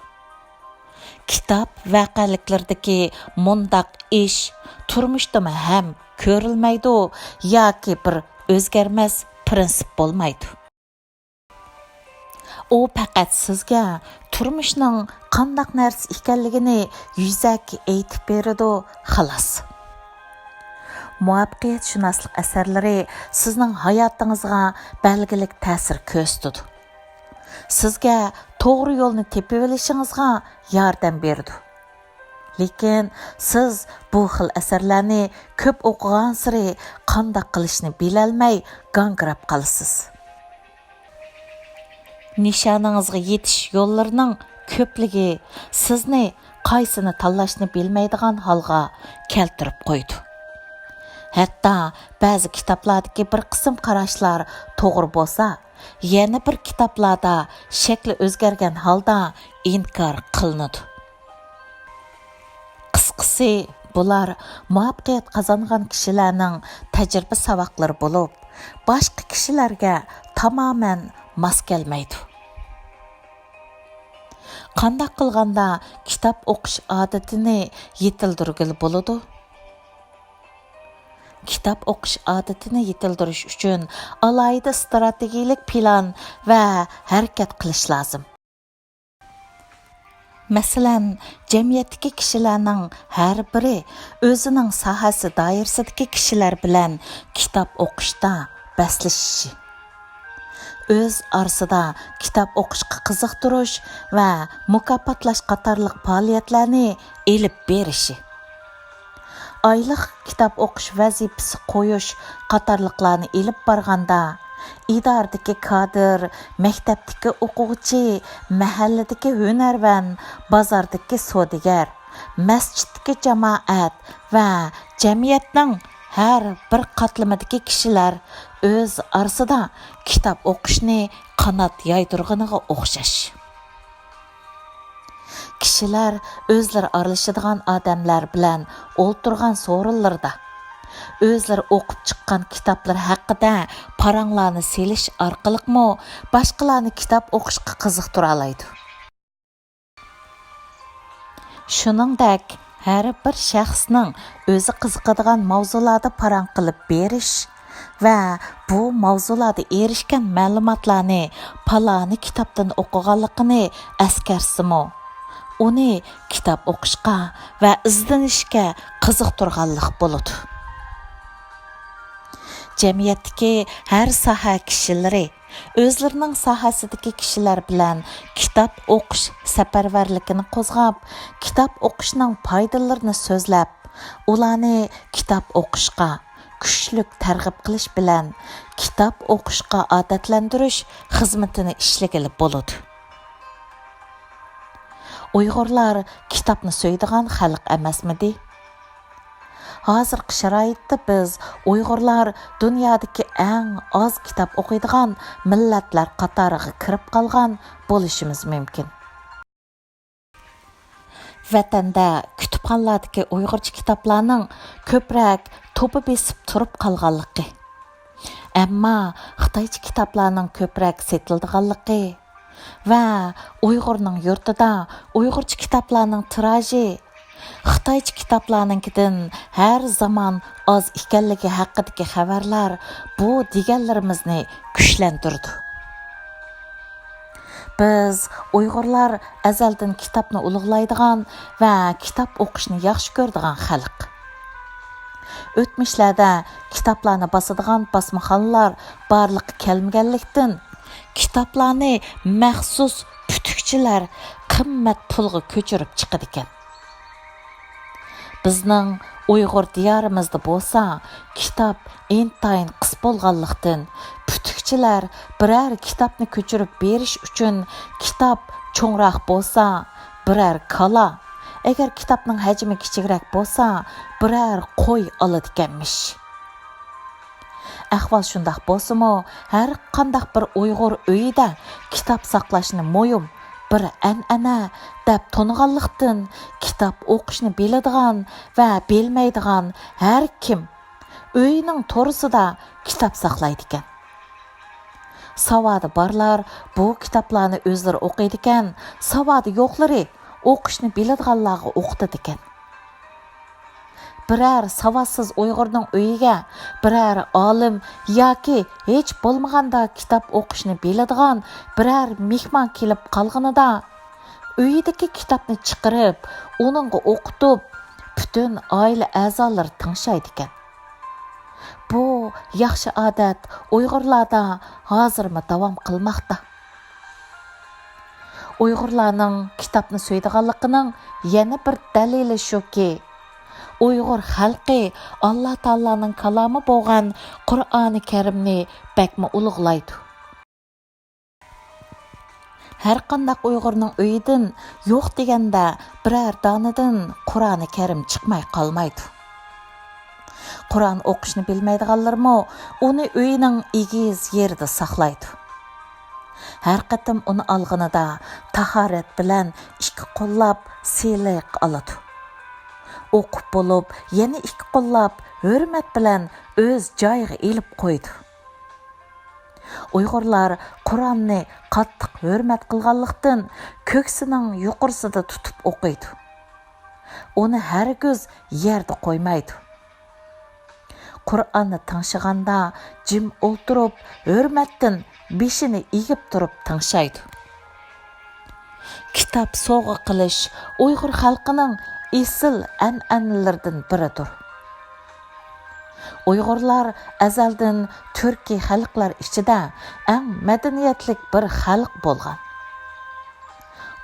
كىتاب ۋەقەلىكلىرىدىكى مۇنداق ئىش تۇرمۇشتىمۇ ھەم كۆرۈلمەيدۇ ياكى بىر ئۆزگەرمەس پىرىنسىپ بولمايدۇ. ئۇ پەقەت سىزگە تۇرمۇشنىڭ قانداق نەرسە ئىكەنلىكىنى يۈزەكى ئېيتىپ بېرىدۇ، خالاس. مۇۋەپپەقىيەتشۇناسلىق ئەسەرلىرى سىزنىڭ ھاياتىڭىزغا بەلگىلىك تەسىر كۆرسىتىدۇ. سىزگە توغرا يولنى تېپىۋېلىشىڭىزغا ياردەم بېرىدۇ. لېكىن سىز بۇ خىل ئەسەرلەرنى كۆپ ئوقۇغانسېرى قانداق قىلىشنى بىلەلمەي گاڭگىراپ قالىسىز. نىشانىڭىزغا يېتىش يوللىرىنىڭ كۆپلۈكى سىزنى قايسىنى تاللاشنى بىلمەيدىغان ھالغا كەلتۈرۈپ قويىدۇ. ھەتتا بەزى كىتابلاردىكى بىر قىسىم قاراشلار توغرا بولسا، يەنە بىر كىتابلاردا شەكلى ئۆزگەرگەن ھالدا ئىنكار قىلىنىدۇ. قىسقىسى، بۇلار مۇۋەپپەقىيەت قازانغان كىشىلەرنىڭ تەجرىبە ساۋاقلىرى بولۇپ، باشقا كىشىلەرگە تامامەن ماس كەلمەيدۇ. قانداق قىلغاندا كىتاب ئوقۇش ئادىتىنى يېتىلدۈرگىلى بولىدۇ؟ كىتاب ئوقۇش ئادىتىنى يېتىلدۈرۈش ئۈچۈن ئالاھىدە ئىستراتېگىيەلىك پىلان ۋە ھەرىكەت قىلىش لازىم. مەسىلەن، جەمئىيەتتىكى كىشىلەرنىڭ ھەر بىرى ئۆزىنىڭ ساھەسى دائىرىسىدىكى كىشىلەر بىلەن كىتاب ئوقۇشتا بەسلىشىشى، ئۆز ئارىسىدا كىتاب ئوقۇشقا قىزىقتۇرۇش ۋە مۇكاپاتلاش قاتارلىق پائالىيەتلەرنى ئېلىپ بېرىشى، ئايلىق كىتاب ئوقۇش ۋەزىپىسى قويۇش قاتارلىقلارنى ئېلىپ بارغاندا، ئىدارىدىكى كادىر، مەكتەپتىكى ئوقۇغۇچى، مەھەللىدىكى ھۈنەرۋەن، بازاردىكى سودىگەر، مەسچىتتىكى جامائەت ۋە جەمئىيەتنىڭ ھەر بىر قاتلىمىدىكى كىشىلەر ئۆز ئارىسىدا كىتاب ئوقۇشنى قانات يايدۇرغىنىغا ئوخشاش. كىشىلەر ئۆزلىرى ئارىلىشىدىغان ئادەملەر بىلەن ئولتۇرغان سورۇنلىرىدا، ئۆزلىرى ئوقۇپ چىققان كىتابلىرى ھەققىدە پاراڭلارنى سېلىش ئارقىلىقمۇ باشقىلارنى كىتاب ئوقۇشقا قىزىقتۇرالايدۇ. شۇنىڭدەك، ھەر بىر شەخسنىڭ ئۆزى قىزىقىدىغان ماۋزۇلاردا پاراڭ قىلىپ بېرىش ۋە بۇ ماۋزۇلاردا ئېرىشكەن مەلۇماتلارنى پالانى كىتابتىن ئوقۇغانلىقىنى ئەسكەرسىمۇ، ئۇنى كىتاب ئوقۇشقا ۋە ئىزدىنىشكە قىزىقتۇرغانلىق بولىدۇ. جەمئىيەتتىكى ھەر ساھە كىشىلىرى ئۆزلىرىنىڭ ساھەسىدىكى كىشىلەر بىلەن كىتاب ئوقۇش سەپەرۋەرلىكىنى قوزغاپ، كىتاب ئوقۇشنىڭ پايدىلىرىنى سۆزلەپ، ئۇلارنى كىتاب ئوقۇشقا كۈچلۈك تەرغىب قىلىش بىلەن كىتاب ئوقۇشقا ئادەتلەندۈرۈش خىزمىتىنى ئىشلىگىلى بولىدۇ. ئۇيغۇرلار كىتابنى سۆيىدىغان خەلق ئەمەسمىدى؟ ھازىرقى شارائىتتا بىز ئۇيغۇرلار دۇنيادىكى ئەڭ ئاز كىتاب ئوقۇيدىغان مىللەتلەر قاتارىغا كىرىپ قالغان بولۇشىمىز مۇمكىن. ۋەتەندە كۇتۇپخانىلاردىكى ئۇيغۇرچە كىتابلارنىڭ كۆپرەك توپا بېسىپ تۇرۇپ قالغانلىقى، ئەمما خىتايچە كىتابلارنىڭ كۆپرەك سېتىلىدىغانلىقى ۋە ئۇيغۇرنىڭ يۇرتىدا ئۇيغۇرچە كىتابلارنىڭ تىراژى خىتايچە كىتابلارنىڭكىدىن ھەر زامان ئاز ئىكەنلىكى ھەققىدىكى خەۋەرلەر بۇ دېگەنلىرىمىزنى كۈچلەندۈرىدۇ. بىز ئۇيغۇرلار ئەزەلدىن كىتابنى ئۇلۇغلايدىغان ۋە كىتاب ئوقۇشنى ياخشى كۆرىدىغان خەلق. ئۆتمۈشلەردە كىتابلارنى باسىدىغان باسمىخانىلار بارلىققا كەلمىگەنلىكتىن، كىتابلارنى مەخسۇس پۈتۈكچىلەر قىممەت پۇلغا كۆچۈرۈپ چىقىدىكەن. بىزنىڭ ئۇيغۇر دىيارىمىزدا بولسا كىتاب ئىنتايىن قىس بولغانلىقتىن، پۈتۈكچىلەر بىرەر كىتابنى كۆچۈرۈپ بېرىش ئۈچۈن كىتاب چوڭراق بولسا بىرەر كالا، ئەگەر كىتابنىڭ ھەجمى كىچىكرەك بولسا بىرەر قوي ئالىدىكەنمىش. ئەھۋال شۇنداق بولسىمۇ، ھەر قانداق بىر ئۇيغۇر ئۆيىدە كىتاب ساقلاشنى مۇھىم بىر ئەنئەنە دەپ تونۇغانلىقتىن، كىتاب ئوقۇشنى بىلىدىغان ۋە بىلمەيدىغان ھەر كىم ئۆيىنىڭ تورۇسىدا كىتاب ساقلايدىكەن. ساۋادى بارلار بۇ كىتابلارنى ئۆزلىرى ئوقۇيدىكەن، ساۋادى يوقلىرى ئوقۇشنى بىلىدىغانلارغا ئوقۇتىدىكەن. بىرەر ساۋاتسىز ئۇيغۇرنىڭ ئۆيىگە بىرەر ئالىم ياكى ھېچ بولمىغاندا كىتاب ئوقۇشنى بىلىدىغان بىرەر مېھمان كېلىپ قالغىنىدا، ئۆيىدىكى كىتابنى چىقىرىپ، ئۇنىڭغا ئوقۇتۇپ، پۈتۈن ئائىلە ئەزالىرى تىڭشايدىكەن. بۇ ياخشى ئادەت ئۇيغۇرلاردا ھازىرمۇ داۋام قىلماقتا. ئۇيغۇرلارنىڭ كىتابنى سۆيىدىغانلىقىنىڭ يەنە بىر دەلىلى شۇكى، ئۇيغۇر خەلقى ئاللا تائالانىڭ كالامى بولغان قۇرئانى كەرىمنى بەكمۇ ئۇلۇغلايدۇ. ھەرقانداق ئۇيغۇرنىڭ ئۆيىدىن يوق دېگەندە بىرەر دانىدىن قۇرئانى كەرىم چىقماي قالمايدۇ. قۇرئان ئوقۇشنى بىلمەيدىغانلىرىمۇ ئۇنى ئۆيىنىڭ ئېگىز يېرىدە ساقلايدۇ. ھەر قېتىم ئۇنى ئالغىنىدا تاھارەت بىلەن ئىككى قوللاپ سىلىق ئالىدۇ. ئوقۇپ بولۇپ يەنە ئىككى قوللاپ ھۆرمەت بىلەن ئۆز جايىغا ئېلىپ قويىدۇ. ئۇيغۇرلار قۇرئاننى قاتتىق ھۆرمەت قىلغانلىقتىن، كۆكسىنىڭ يۇقىرىسىدا تۇتۇپ ئوقۇيدۇ. ئۇنى ھەرگىز يەردە قويمايدۇ. قۇرئاننى تىڭشىغاندا جىم ئولتۇرۇپ، ھۆرمەتتىن بېشىنى ئېگىپ تۇرۇپ تىڭشايدۇ. كىتاب سوۋغا قىلىش ئۇيغۇر خەلقىنىڭ ئېسىل ئەنئەنىلىرىدىن بىرىدۇر. ئۇيغۇرلار ئەزەلدىن تۈركىي خەلقلەر ئىچىدە ئەڭ مەدەنىيەتلىك بىر خەلق بولغان.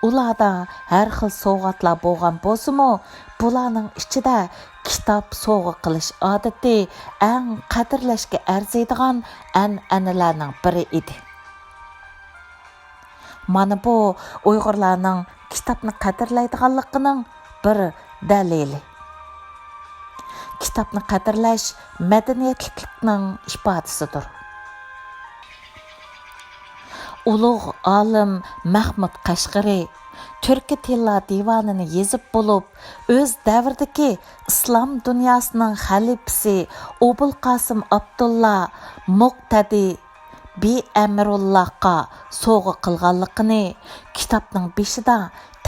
ئۇلاردا ھەر خىل سوۋغاتلار بولغان بولسىمۇ، بۇلارنىڭ ئىچىدە كىتاب سوۋغا قىلىش ئادىتى ئەڭ قەدىرلەشكە ئەرزىيدىغان ئەنئەنىلەرنىڭ بىرى ئىدى. مانا بۇ ئۇيغۇرلارنىڭ كىتابنى قەدىرلەيدىغانلىقىنىڭ بىر دەلىلى. كىتابنى قەدىرلەش مەدەنىيەتلىكلىكنىڭ ئىپادىسىدۇر. ئۇلۇغ ئالىم مەھمۇد قەشقىرى تۈركىي تىللار دىۋانىنى يېزىپ بولۇپ، ئۆز دەۋرىدىكى ئىسلام دۇنياسىنىڭ خەلىپىسى ئوبۇلقاسىم ئابدۇللا مۇقتەدى بىئەمرۇللاغا سوۋغا قىلغانلىقىنى كىتابنىڭ بېشىدا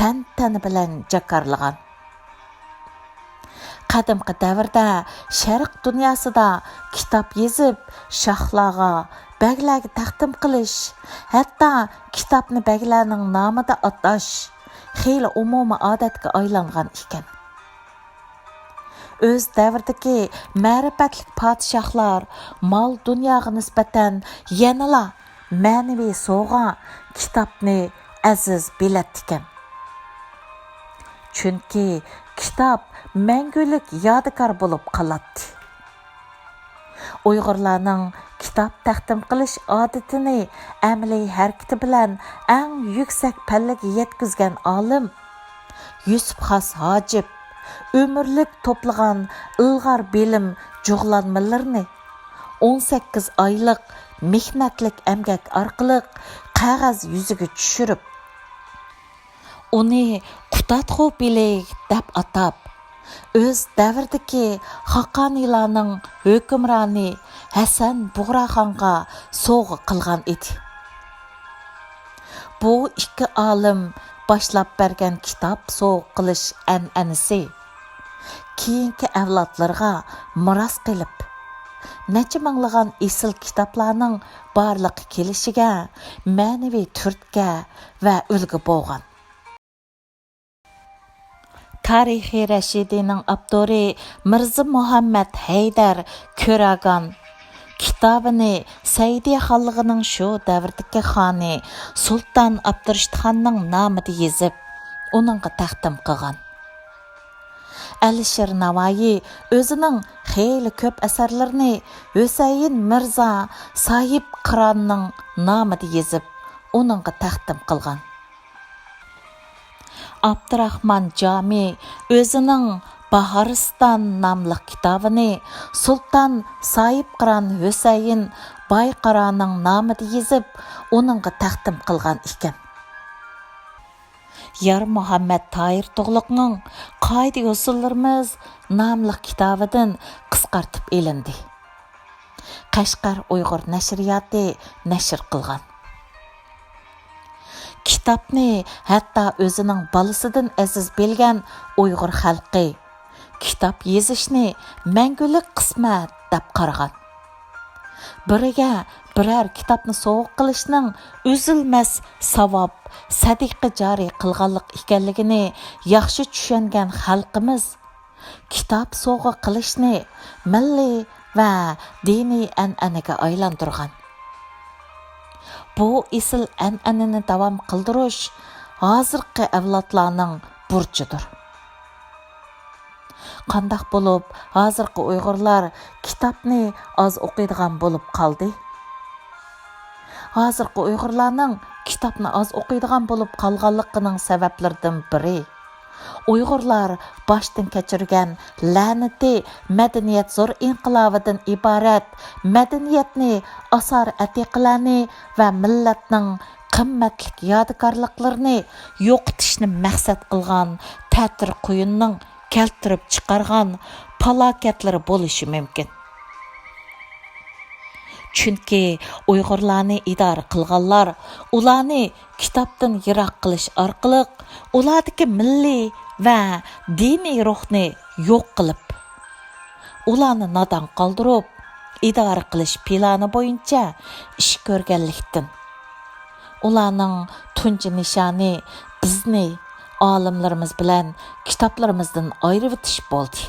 تەنتەنە بىلەن جاكارلىغان. قەدىمكى دەۋردە شەرق دۇنياسىدا كىتاب يېزىپ، شاھلارغا، بەگلەرگە تەقدىم قىلىش، ھەتتا كىتابنى بەگلەرنىڭ نامىدا ئاتاش خېلى ئومۇمىي ئادەتكە ئايلانغان ئىكەن. ئۆز دەۋرىدىكى مەرىپەتلىك پادىشاھلار مال-دۇنياغا نىسبەتەن يەنىلا مەنىۋى سوۋغا كىتابنى ئەزىز بىلەتتىكەن. چۈنكى كىتاب مەڭگۈلۈك يادىكار بولۇپ قالاتتى. ئۇيغۇرلارنىڭ كىتاب تەقدىم قىلىش ئادىتىنى ئەمەلىي ھەرىكىتى بىلەن ئەڭ يۈكسەك پەللىگە يەتكۈزگەن ئالىم يۈسۈپ خاس ھاجىپ ئۆمۈرلۈك توپلىغان ئىلغار بىلىم جۇغلانمىلىرىنى ئون سەككىز ئايلىق مېھنەتلىك ئەمگەك ئارقىلىق قەغەز يۈزىگە چۈشۈرۈپ، ئۇنى قۇتادغۇ بىلىك دەپ ئاتاپ، ئۆز دەۋرىدىكى خاقانىيلارنىڭ ھۆكۈمرانى ھەسەن بۇغراخانغا سوۋغا قىلغان ئىدى. بۇ ئىككى ئالىم باشلاپ بەرگەن كىتاب سوۋغا قىلىش ئەنئەنىسى كېيىنكى ئەۋلادلىرىغا مىراس قېلىپ، نەچچە مىڭلىغان ئېسىل كىتابلارنىڭ بارلىققا كېلىشىگە مەنىۋى تۈرتكە ۋە ئۈلگە بولغان. تارىخى رەشىدىينىڭ ئاپتورى مىرزا مۇھەممەد ھەيدەر كۆراگان كىتابىنى سەئىدىيە خانلىقىنىڭ شۇ دەۋردىكى خانى سۇلتان ئابدۇرىشىت خاننىڭ نامىدا يېزىپ، ئۇنىڭغا تەقدىم قىلغان. ئەلىشىر ناۋايى ئۆزىنىڭ خېلى كۆپ ئەسەرلىرىنى ھۈسەيىن مىرزا ساھىب قىراننىڭ نامىدا يېزىپ، ئۇنىڭغا تەقدىم قىلغان. ئابدۇراخمان جامى ئۆزىنىڭ باھارىستان ناملىق كىتابىنى سۇلتان ساھىب قىران ھۈسەيىن بايقارانىڭ نامىدا يېزىپ، ئۇنىڭغا تەقدىم قىلغان ئىكەن. يار مۇھەممەد تاھىر تۇغلۇقنىڭ قائىدە-يوسۇنلىرىمىز ناملىق كىتابىدىن قىسقارتىپ ئېلىندى. قەشقەر ئۇيغۇر نەشرىياتى نەشر قىلغان. كىتابنى ھەتتا ئۆزىنىڭ بالىسىدىن ئەزىز بىلگەن ئۇيغۇر خەلقى كىتاب يېزىشنى مەڭگۈلۈك قىسمەت دەپ قارىغان. بىرىگە بىرەر كىتابنى سوۋغا قىلىشنىڭ ئۈزۈلمەس ساۋاب، سەدىقە جارى قىلغانلىق ئىكەنلىكىنى ياخشى چۈشەنگەن خەلقىمىز كىتاب سوۋغا قىلىشنى مىللىي ۋە دىنىي ئەنئەنىگە ئايلاندۇرغان. بۇ ئېسىل ئەنئەنىنى داۋام قىلدۇرۇش ھازىرقى ئەۋلادلارنىڭ بۇرچىدۇر. قانداق بولۇپ ھازىرقى ئۇيغۇرلار كىتابنى ئاز ئوقۇيدىغان بولۇپ قالدى؟ ھازىرقى ئۇيغۇرلارنىڭ كىتابنى ئاز ئوقۇيدىغان بولۇپ قالغانلىقىنىڭ سەۋەبلىرىدىن بىرى، ئۇيغۇرلار باشتىن كەچۈرگەن لەنىتى مەدەنىيەت زور ئىنقىلابىدىن ئىبارەت مەدەنىيەتنى، ئاسارە-ئەتىقىلەرنى ۋە مىللەتنىڭ قىممەتلىك يادىكارلىقلىرىنى يوقىتىشنى مەقسەت قىلغان تەتۈر قۇيۇننىڭ كەلتۈرۈپ چىقارغان پالاكەتلىرى بولۇشى مۇمكىن. چۈنكى ئۇيغۇرلارنى ئىدارە قىلغانلار ئۇلارنى كىتابتىن يىراق قىلىش ئارقىلىق ئۇلاردىكى مىللىي ۋە دىنىي روھنى يوق قىلىپ، ئۇلارنى نادان قالدۇرۇپ، ئىدارە قىلىش پىلانى بويىچە ئىش كۆرگەنلىكتىن، ئۇلارنىڭ تۇنجى نىشانى بىزنى ئالىملىرىمىز بىلەن كىتابلىرىمىزدىن ئايرىۋېتىش بولدى.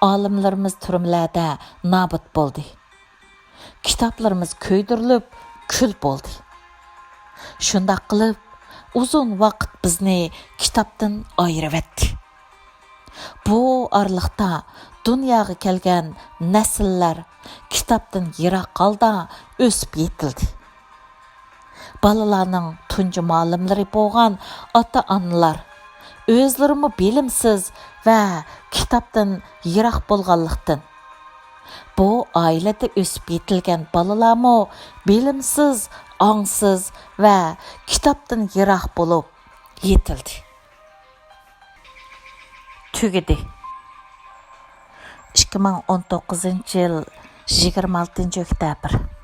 ئالىملىرىمىز تۈرمىلەردە نابۇت بولدى. كىتابلىرىمىز كۆيدۈرۈلۈپ، كۈل بولدى. شۇنداق قىلىپ، ئۇزۇن ۋاقىت بىزنى كىتابتىن ئايرىۋەتتى. بۇ ئارىلىقتا دۇنياغا كەلگەن نەسىللەر كىتابتىن يىراق ھالدا ئۆسۈپ يېتىلدى. بالىلارنىڭ تۇنجى مۇئەللىملىرى بولغان ئاتا-ئانىلار ئۆزلىرىمۇ بىلىمسىز ۋە كىتابتىن يىراق بولغانلىقتىن، بۇ ئائىلىدە ئۆسۈپ يېتىلگەن بالىلارمۇ بىلىمسىز، ئاڭسىز ۋە كىتابتىن يىراق بولۇپ يېتىلدى. تۈگىدى. ئىككى مىڭ ئون توققۇزىنچى يىل يىگىرمە ئالتىنچى ئۆكتەبىر.